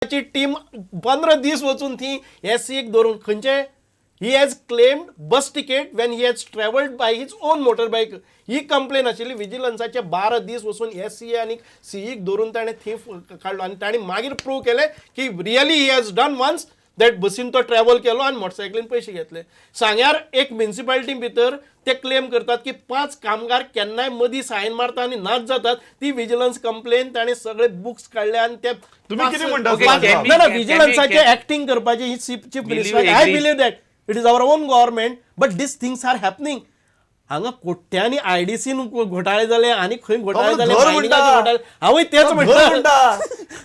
विजिलन्साची team 15 दीस वचून ती एससीक धरून खंयचे he has claimed bus ticket when he has travelled by his own motor bike. He complain आशिल्ली. विजिलन्साचे 12 दीस वचून एस सी आनी सीईक धरून ताणें थंय काडलो आनी ताणें मागीर प्रूव केलें की really he has done once that. बसीन तो ट्रॅव्हल केलो आनी मोटरसायकलीन पयशे घेतले. सांग्यार एक म्युन्सिपालिटी भितर ते क्लेम करतात की पांच कामगार केन्नाय मदीं सायन मारता आनी नाच जातात. ती विजिलन्स कंप्लेन, ताणें सगळे बुक्स काडले आनी ते तुम्ही कितें म्हणटा? ना ना, विजिलन्साचे एक्टींग करपाचे ही chief Will you minister, I agree? Believe that it is our own government, but these things are happening. हांगा कोट्यांनी आयडीसीन घोटाळे जाले आनी खंय घोटाळे जाले, धर mining म्हणटा. घोटाळे. हांवूय तेच धर म्हणटा. म्हणटा.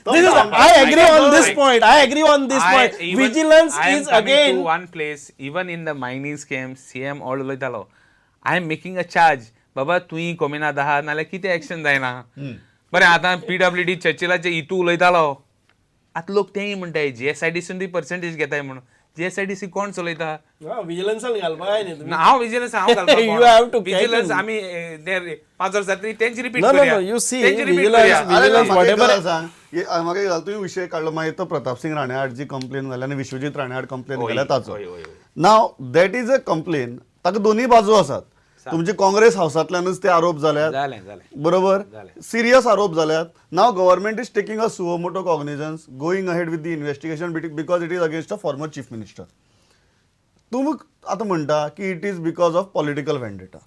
This is, I agree on this point. I agree on this point. Vigilance I am is coming again to one place. Even in the mining scam, CM all उलयतालो, I am making a charge. बाबा, तुवें कोमिनाद आहा नाल्यार कितें action जायना. बरें, आतां PWD चर्चिलाचे हितू उलयतालो. आतां लोक तेंय म्हणटाय, जीएसआयडीसीन ती पर्सेंटेज घेताय म्हणून. जीएसआयडीसी कोण चलयता? विजिलन्सान घालपाक जाय न्ही तुमी. ना, हांव विजिलन्स हांव. You have to catch vigilance him. आमी ते 5 वर्सां तरी तेंची repeat. No, no, you see, vigilance, म्हाका एक whatever- गजाल सांग. म्हाका एक गजाल, तुवें विशय काडलो, मागीर तो प्रताप सिंग राणे आड जी कंप्लेन घाली आनी विश्वजीत राणे आड कंप्लेन घाल्या ताचो. हय, हय, हय. Now that is a complain, ताका दोन्ही बाजू आसात. तुमचे काँग्रेस हावसांतल्यानच ते आरोप जाल्यात. जालें जालें. बरोबर. जालें. सिरियस आरोप जाल्यात. Now government is taking a suo motu cognizance, going ahead with the investigation because it is against a former chief minister. तूं आतां म्हणटा की it is because of political vendetta.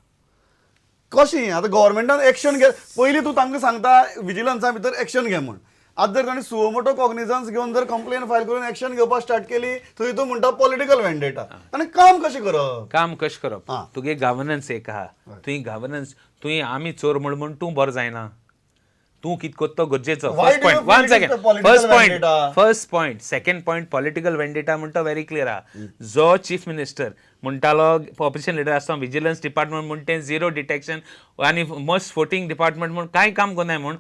कशी आतां गव्हर्मेंटान एक्शन घे? पयलीं तूं तांकां सांगता विजिलन्सा भितर एक्शन घे म्हण. आतां जर ताणें सुओ मोटो कॉग्निजन्स घेवन जर कंप्लेन फायल करून एक्शन घेवपाक स्टार्ट केली, थंय तूं म्हणटा पॉलिटिकल वेंडेटा. ताणें काम कशें करप? काम कशें करप? आं. तुगे गव्हर्नन्स एक आहा. तुवें गव्हर्नन्स, तुवें आमी चोर म्हण म्हण तूं बरो जायना. तूं कित करता तो गरजेचो. Why first do you point, one feel it is second. a political first point. vendetta? First point. Second point, political vendetta म्हणटा व्हेरी क्लियर आहा. जो चीफ मिनिस्टर म्हणटालो, ऑपोजिशन लिडर आसतना, विजिलन्स डिपार्टमेंट म्हण तें झिरो डिटेक्शन आनी most फोटींग department म्हूण, कांय काम करनाय म्हूण,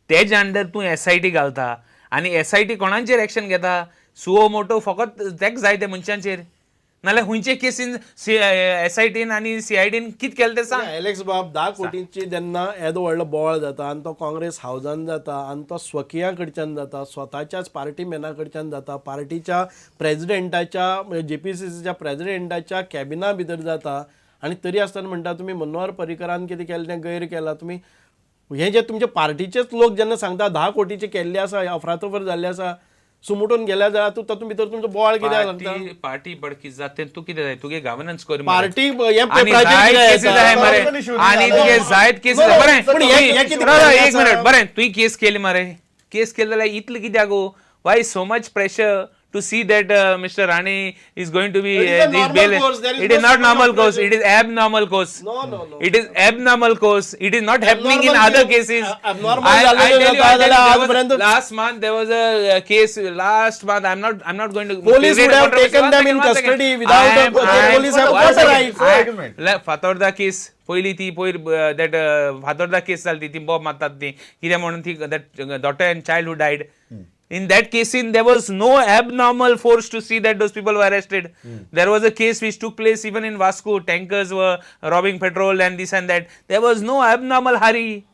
तेज्या अंडर तूं एसआयटी घालता आनी एसआयटी कोणाचेर एक्शन घेता? सुओ मोटो फकत तेक जाय ते मनशांचेर. नाल्यार खंयचे केसीन एसआयटीन आनी सीआयडीन कित केलें तें सांग. एलेक्स बाब, 10 कोटींची जेन्ना येदो व्हडलो बोवाळ जाता आनी तो काँग्रेस हावजान जाता आनी तो स्वकीया कडच्यान जाता, स्वताच्याच पार्टी मॅना कडच्यान जाता, पार्टीच्या प्रेजिडेंटाच्या, जेपीसीसीच्या प्रेजिडेंटाच्या कॅबिना भितर जाता आनी तरी आसतना म्हणटा तुमी मनोहर पर्रीकरान कितें केलें तें गैर केलां तुमी. हे जे तुमचे पार्टीचेच लोक जेन्ना सांगता 10 कोटीचे केल्ले आसा, अफरातफर जाल्ले आसा, सुमुटून गेल्या जाल्यार तूं तातूंत भितर तुमचो बोवाळ कित्याक लागता? पार्टी पार्टी बडकी जात तूं कितें जाय? तुगे गव्हर्नन्स कर मरे. पार्टी हे आनी पेपराचेर जायत कितें केसीस येता? आहाय मरे. Political issue आनी न्ही. तुगे जायत केसीस. No, no, बरें. पूण हे कितें एक आसा? मिनिट. बरें, तुवें केस केली मरे. केस केली जाल्यार इतलें कित्याक गो? Why so much pressure to see that Mr. Rane is going to be It is a normal bail? Course. There is It no is not so much normal of course. Pressure. It is abnormal course. No. It is abnormal course. It is not happening in Abnormal other कितें? Cases. Abnormal जाल्लें जाता जाल्यार आजपर्यंत- Last month there was a case. Last month, I'm not going to Police create would a have controversy. Taken One them second, in one second. Custody without police have one got a second. Right. एक minute. Fatorda case पयली ती पयर that Fatorda case जाली ती bomb मारतात ती कितें म्हणून ती, that daughter and child who died. In that case, in there was no abnormal force to see that those people were arrested. There was a case which took place even in Vasco. Tankers were robbing petrol and this and that. There was no abnormal hurry.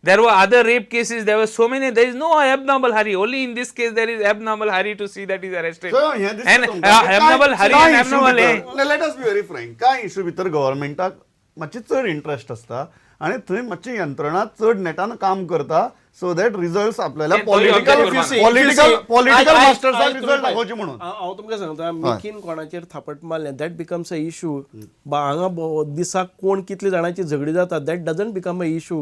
There were other rape cases. There were so many. There is no abnormal hurry. Only in this case there is abnormal hurry to see that he is arrested. So, हें दिसता And तुमकां की abnormal hurry काय and issue abnormal भितर, let us be very frank, काय issue भितर गव्हर्मेंटाक मातशी चड इंट्रस्ट आसता आनी थंय मातशी यंत्रणा चड नेटान काम करता, सो that results आपल्याला ते तोय पॉलिटिकल object करपाक. पॉलिटिकल पॉलिटिकल मास्टर्साक रिजल्ट दाखोवचे म्हणून. हांव तुमकां सांगता, मिकीन कोणाचेर थापट मारलें, that becomes a issue. हांगा दिसाक कोण कितले जाणांची झगडी जाता, that doesn't become a issue.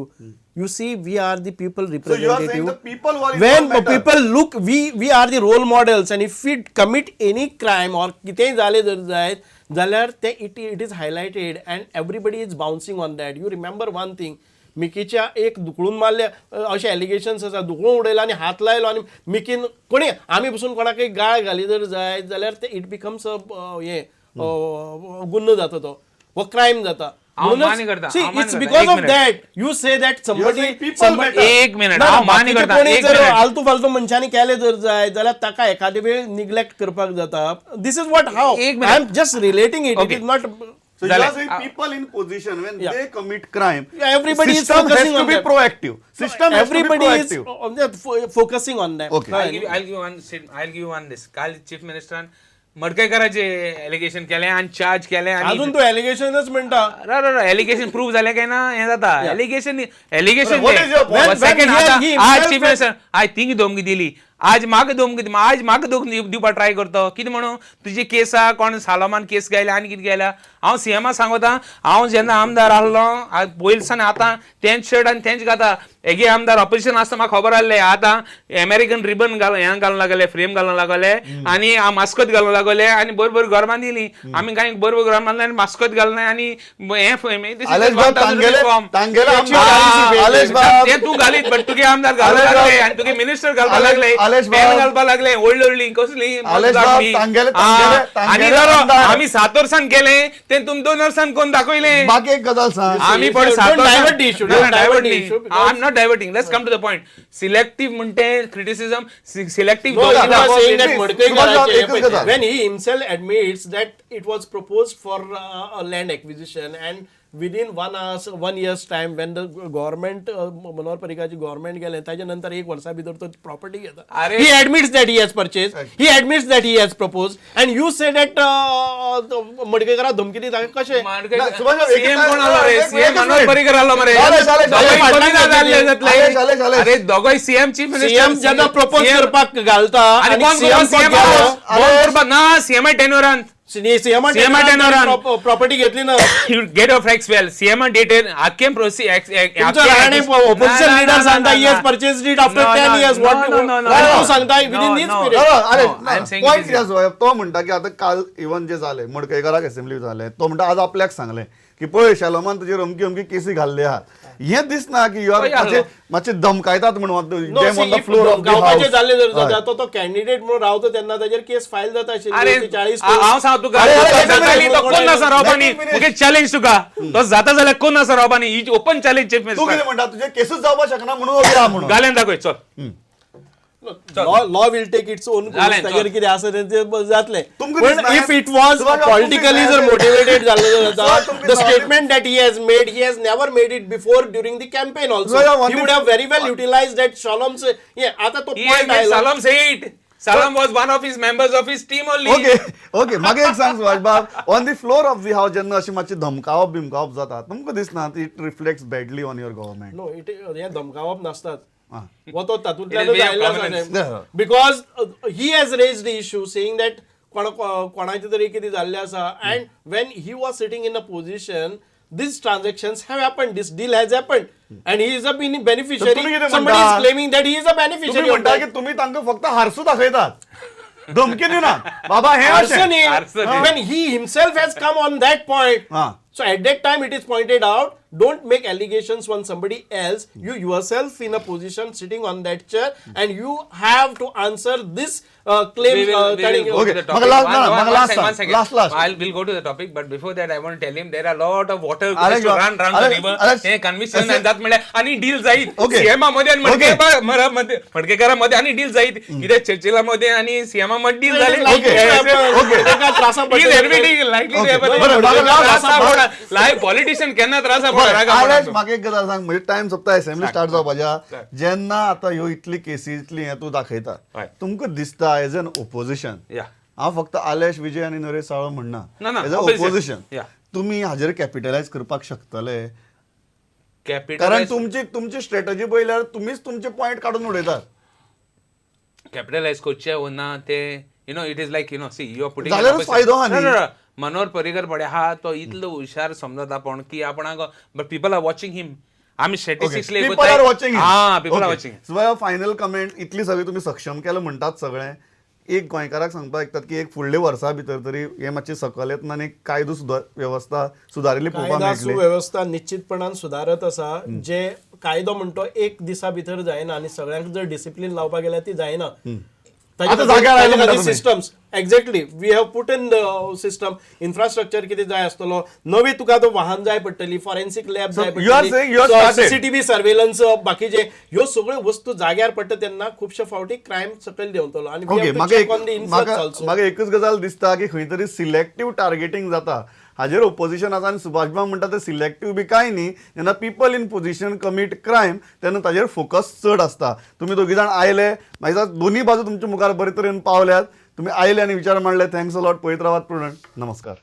You see, we are the people So you are saying representative. The people who are When involved matter. People look, we are the role models and if we commit any crime or कितेंय जालें जर जायत जाल्यार ते it is highlighted and everybody is bouncing on that. You remember one thing, मिकीच्या एक धुकळून मारले अशे allegations आसा. धुकळून उडयलो आनी हात लायलो आनी मिकीन कोणी आमी पसून कोणाकय गाळ घाली जर जायत जाल्यार ते it becomes अ हे गुन्हो जाता तो हो क्रायम जाता. हांव मान्य करता, हांव मान्य it's करता. Because एक of minute. That you say that somebody saying people matter. एक मिनिट, हांव मान्य करता. कोणी एक जर मिनिट. आलतू फालतू मनशांनी केलें जर जाय जाल्यार ताका एखादे वेळ निग्लेक्ट करपाक जाता. This is what हाव एक minute. I am just relating it. It Okay. Is not So you जालें. are saying people in position when Yeah. they commit crime, Yeah, everybody is system has focusing to on be them. proactive. System has to be Everybody is proactive. Focusing on that. Okay. I'll give you one this. काल chief मिनिस्टरान मडकयकाराचे allegation केलें आनी charge केलें आनी अजून तू एलिगेशनच म्हणटा. Allegation prove जालें काय ना हें जाता. Allegation allegation What is your point? Second When आतां he आज himself chief minister आज थिंग धमकी दिली, आज म्हाका धमकी, आज म्हाका धमकी दिवपाक ट्राय करता. कितें म्हणून तुजी केस आहा, कोण सालोमान केस गायल्या आनी कितें गायल्या. हांव सीएमा सांगता, हांव जेन्ना आमदार आहलो पयलीं आतां तेंच शर्ट आनी तेंच घाता. हेगे आमदार ऑपोजिशन आसता म्हाका खबर आहलें. आतां अमेरिकन रिबन घाल हें घालूंक लागले, फ्रेम घालूंक लागले आनी मास्कत घालूंक लागले आनी बरोबर घर बांदिली. आमी कांय बरोबर घर बांदलें आनी मास्कत घालना आनी हें आलेश बाब, तांगेले आमदार, आलेश बाब. ते तूं घालीत बट तुगे आमदार घालपाक लागले आनी तुगे मिनिस्टर घालपाक लागले, आलेश बाब. पेन घालपाक लागले, व्हडली व्हडली कसली आलेश बाब, आनी तांगेले जरो आमदार. आमी 7 वर्सान केले ते तुमी 2 वर्सान कोण दाखयले. बाकी एक गजाल सांग. आमी पण Don't 7 divert the issue, don't divert the issue because- I am not diverting. Let's come to the point. Selective म्हणटे criticism, selective. No, you are saying that Please, मडकयकराचे Subhash, एकच गजाल. When he himself admits that it was proposed for a land acquisition and within 1 year's time when the government, Manohar पर्रीकराची government गेले ताच्या नंतर एक वर्सा भितर तो property घेता. अरे- He admits that he has purchased, he admits that he has proposed and you say that मडकयकरा धमकी दिता कशें? ना, सुभाष बाब, सीएम कोण आलो रे? एक- सीएम एकच मनोहर मिनिट. पर्रीकर आलो मरे. आलेश, आलेश, दोगांय आलेश, कमी ना जाल्ले जातले. आलेश, आलेश, आलेश. अरे दोगांय सीएम चीफ मिनिस्टर. सीएम जेन्ना प्रपोज करपाक घालता आनी आनी कोण सीएम सीएम कोण करपाक ना सीएम टेन्युरान सीएम CM टेन्युरान प्रॉपर्टी घेतली ना. You get your facts well. CM dated आख्खे प्रोसी तुमचो राणे opposition leader सांगता he has purchased it after 10 years. What तू सांगता within this period. अरे पॉयंट कितें आसा, तो म्हणटा की आतां काल इवन जे जालें मडकयकाराक असेंब्ली जालें, तो म्हणटा आज आपल्याक सांगलें की पळय शेलोमान तुजेर अमकी अमकी केसी घाल्ले आहात. हें दिसना की you are खंय आसलो? मातशें धमकायतात म्हणून No, them see, on the if floor of the धमकावपाचें जाल्लें जर हावस. जाता तो तो कॅन्डिडेट म्हणून रावता तेन्ना ताजेर केस फायल जाता अरे आशिल्ली 40 हांव सांग तुका अरे, अरे, जाता जाल्यार तो कोण आसा रावपानी Let me finish. मुगे चॅलेंज तुका तो जाता जाल्यार कोण आसा रावपानी ही ओपन चॅलेंज चीफ तूं मिनिस्टर कितें म्हणटा तुजे केसूच जावपाक शकना म्हणून ओगी राव म्हणून. घाल्यान दाखय चल. Law will take its own, जालें, ताजेर चल. कितें आसा तें जातलें. तुमकां पण दिसना if it was Subhash बाब, पॉलिटिकली तुमकां जर मोटिवेटेड जाल्लें जर सुभाष, जाता, तुमकां the दिसना statement that he has made, he has never made it before during the campaign also. Subhash बाब, he would have very well utilise that शॉलम्स. आतां तो He has point made आयलो. Salam say it. Salam was one of his members of his team only. Okay okay म्हाका एक सांग सुभाष बाब, on the floor of the house जेन्ना अशी मातशी धमकावप बिमकावप जाता तुमकां दिसना it reflects badly on your government? No, it हें धमकावप नासतात. आं. हो तो It तातूंतल्यानच is way of आयिल्लो prominence. आसा. Because he has raise the issue saying that कोणाचें तरी कितें जाल्लें आसा and when he was sitting in a position these transactions have happened, this deal has happened and he is a तर तुम्ही beneficiary. कितें Somebody म्हणटा? is claiming that he is a तुम्ही beneficiary of म्हणटा that. की तुम्ही तांकां फक्त हारसो दाखयतात, धमकी दिनात बाबा हें अशें. Arsene, Arsene. when he himself has come on that point. Ah. So at that time it is pointed out, don't make allegations on somebody else. You yourself in a position sitting on that chair and you have to answer this claim. We will, we will go Okay. to the topic. म्हाका last- One- ना, one- म्हाका one last second, one सांग. second. Last, last. We'll go to the topic, but before that, I want to tell him there are a lot of water अरे has to run round the अरे- river. अरे- हे conviction असे- जात म्हणल्यार आनी deal जायत. Okay. सीएमा मध्ये आणि Okay. मडकेकारा मध्ये आणि डील जायत. कित्याक चर्चिला मध्ये आणि सीएमा मध्ये डील It is झाले. likely to happen. Okay. ताका त्रासा He is पडटले. admitting likely to Okay. happen. बरं, म्हाका last- त्रासा पडा. लायव्ह पॉलिटिशियन केन्ना त्रासा पडा रागा आलेश पडा. म्हाका एक गजाल सांग, म्हणजे टायम सोंपता, असेंब्ली स्टार्ट जावपाच्या. जेन्ना आतां ह्यो इतली केसी इतली हें तूं दाखयता, हय. तुमकां दिसता एज एन ओपोजिशन, Yeah. हांव फक्त आलेश विजय आनी नरेश साळो म्हणना, ना, ना, as a opposition. Opposition Yeah. तुमी हाजेर कॅपिटलायज करपाक शकतले? Capitalize- कारण तुमची तुमची स्ट्रेटजी पळयल्यार तुमीच तुमचे पॉयंट काडून उडयतात. कॅपिटलायज करचे वो ना ते you know it is like you know see you are putting जाल्यारूच फायदो आहा न्ही. मनोहर पर्रीकर पळय आहा तो इतलो हुशार समजता आपण की आपणाक but people are watching him. आमी statistics people are watching. हा, people are watching. So final comment, इतली सगळी तुमी सक्षम केलं म्हणटात सगळें, एक गोंयकाराक सांगपाक शकतात की एक फुडल्या वर्सा भितर तरी हे मातशें सकल येतना आनी कायदो सुदार वेवस्था सुदारिल्ली पळोवपाक कायदा मेळटली. सुवेवस्था निश्चितपणान सुदारत आसा. जे कायदो म्हणतो एक दिसा भितर जायना आनी सगळ्यांक जर डिसिप्लीन लावपाक गेल्यार ती जायना. आतां जाग्यार आयले म्हणटा तुमी. Systems exactly we have put in the system infrastructure कितें जाय आसतलो, नवी तुका तो वाहन जाय पडटली, फॉरेन्सिक लॅब जाय you are saying you are पडटली, started. CCTV surveillance, बाकीचे ह्यो सगळ्यो वस्तू जाग्यार पडटा तेन्ना खुबशे फावटी क्रायम सकयल देंवतलो आनी ओके, म्हाका चॅक ऑन the एक इन्फ्लक्स म्हाका ऑल्सो. म्हाका एकच गजाल दिसता की खंय तरी सिलेक्टीव टार्गेटींग जाता हाजेर ओपोजिशन आसा आनी सुभाष बाब म्हणटा ते सिलेक्टीव बी कांय न्ही. जेन्ना people in position commit crime तेन्ना ताजेर फोकस चड आसता. तुमी दोगी जाण आयले, मागीर दोन्ही बाजू तुमच्या मुखार बरे तरेन पावल्यात. तुमी आयले आनी विचार मांडले. Thanks a lot. पळयत रावात प्रुडंट. नमस्कार.